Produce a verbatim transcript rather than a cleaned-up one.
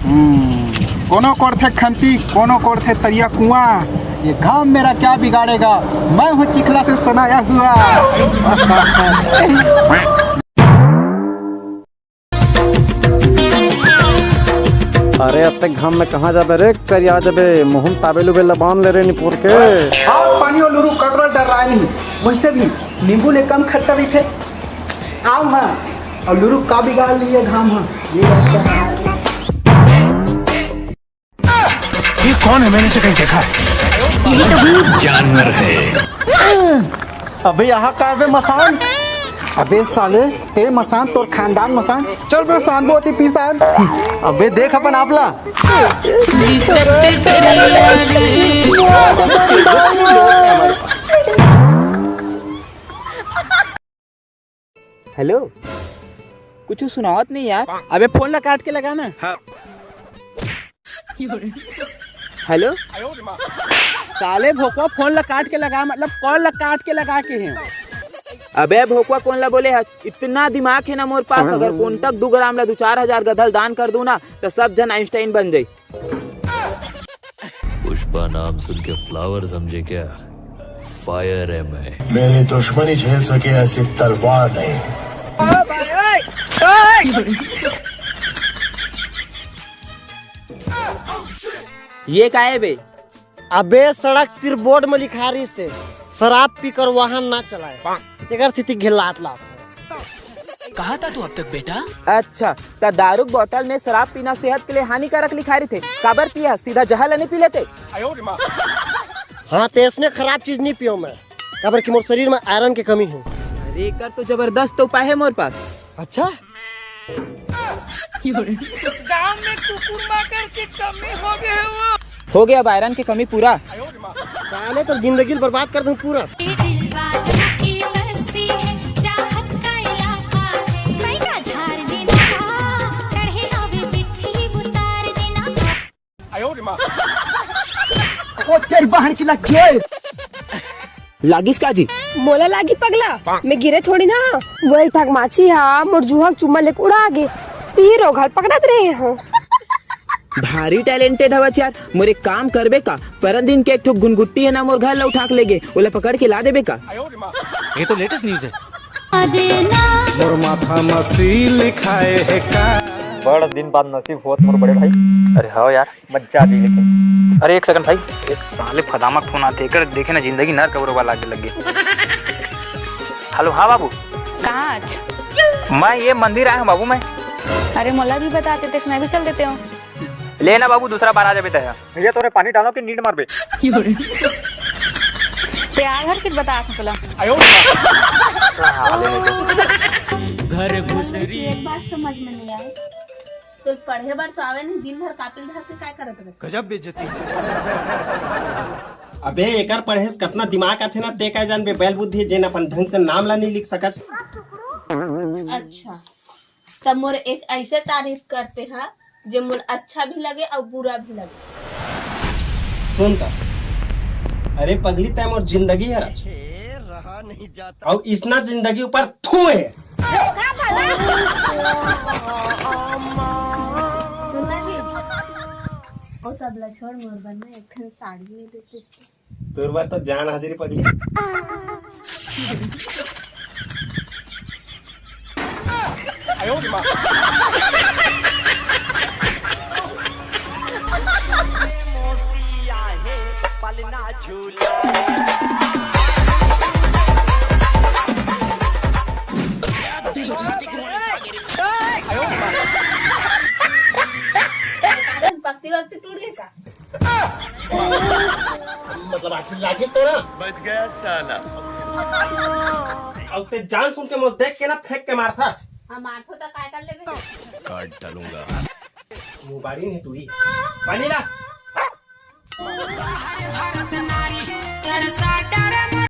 हम्म, कोनो कोड़थे खंती, कोनो कोड़थे तरिया कुआं। ये घाम मेरा क्या बिगाड़ेगा, मैं हूँ चिखला से सनाया हुआ। अरे, अतेक घाम में कहाँ जाबे रे, करिया जाबे। मुँह में ताबे लुबे लबान ले रे निपुर के। हाँ, पानी अउ लुरू ककरो डर रहा नहीं। वैसे भी नींबू ले कम खट्टा रहिथे। आओ हाँ, अउ लुरू का बिगाड़ लिए घाम हाँ। ये ये कौन है? मैंने इसे कहीं देखा है। जानवर है। अबे यहाँ का है बे मसान? अबे साले, ते मसान, तोर खानदान मसान। चल बे सान, बहुत ही पीसान। अबे देख अपन आपला। हेलो, कुछ सुनावत नहीं यार। अबे फोन ला काट के लगा ना। हाँ। हेलो, साले भोकवा, फोन ला काट के लगा, मतलब कॉल ला काट के लगा के है। अबे भोकवा, कौन ला बोले हस? इतना दिमाग है ना मोर पास, अगर कोंटक दू ग्राम ला दू चार हजार गधल दान कर दूं ना, तो सब जन आइंस्टाइन बन जाई। पुष्पा नाम सुन के फ्लावर समझे क्या? फायर है मैं। मेरी दुश्मनी झेल सके ऐसी तलवार नहीं। ये का है बे? अबे सड़क तिर बोर्ड में लिखा रही से, शराब पीकर वाहन ना चलाए। तेकर सिटी घिल्लात लात। कहाँ था तू अब तक बेटा? अच्छा, त दारू के बोतल में शराब पीना सेहत के लिए हानिकारक लिखाय रहिथे। काबर पिया? सीधा जहर ल नहीं पी लेते? हाँ, ते इसने खराब चीज नहीं पियो मैं, काबर कि मोर शरीर में आयरन के कमी है। अरे, एकर तो जबरदस्त उपाय है मोर पास। अच्छा? गांव में कुकुर माकर के कमी हो गए वो। हो गया अब आयरन की कमी पूरा। साले, तोर जिंदगी ल बर्बाद कर दूं पूरा। ओ तेरी बहन की लग गई। लागिस का जी? मोला लागी पगला, मैं गिरे थोड़ी ना। वो एक ठक माछी हा मोर जुहा के चुम्मा लेके उड़ा गे, तीर ओ घर पकड़त रहे हो। भारी टैलेंटेड हवच यार। मोर एक काम करबे का, परन दिन के एक ठो गुनगुट्टी है ना, मोर घर ला उठा के ले गे, ओला पकड़ के ला देबे का? ये तो लेटेस्ट न्यूज है। मोर माथा म सील खाए हे का? बड़ दिन बाद नसीब होत मोर बड़े भाई। अरे हाँ यार, मजा आ गई लेकिन। अरे एक सेकंड भाई, ये साले फदामा के फोन आते कर देखे ना, जिंदगी नर कबरोबा लागे लगे। हेलो, हाँ बाबू। कहाँ आज? मैं ये मंदिर आया हूँ बाबू मैं। अरे मोला भी बताते तो मैं भी चल देते हूँ। ले ना बाबू, दूसरा बार आ जाबे तैं। भैया तोरे पानी डालो कि नींद मारबे। तैयार हर कित बता तोला। घर घुसरी। एक बात समझ में नहीं आए, तो पढ़े बर तो आवे नहीं, दिन भर कापिल धर के काय करत रहे? गजब बेइज्जती। अबे एकर पढ़े से कतना दिमाग आथे ना, ते काय जानबे, बैल बुद्धि जेन अपन ढंग से नाम ला नहीं लिख सकच। अच्छा, तब मोर एक ऐसे तारीफ करते हैं जे मोर अच्छा भी लगे और बुरा भी लगे। सुन त, अरे पगली, तै मोर जिंदगी हरच। और इसना जिंदगी ऊपर थू है। सुनना जी, ओ सबला छोड़, मोर बर ना एक ठन साड़ी ले देते। तोर बर तो जान हाजिरी पगली। पक्ति वक्ति टूट गई का? मतलब आखिर लागिस तोरा? बच गया साला। अब ते जान सुन के मोर देख के ना फेंक के मारथच। हाँ, मारथो त काय कर लेबे? काट डालूंगा। मुबारी नहीं टूरी। पानी ला।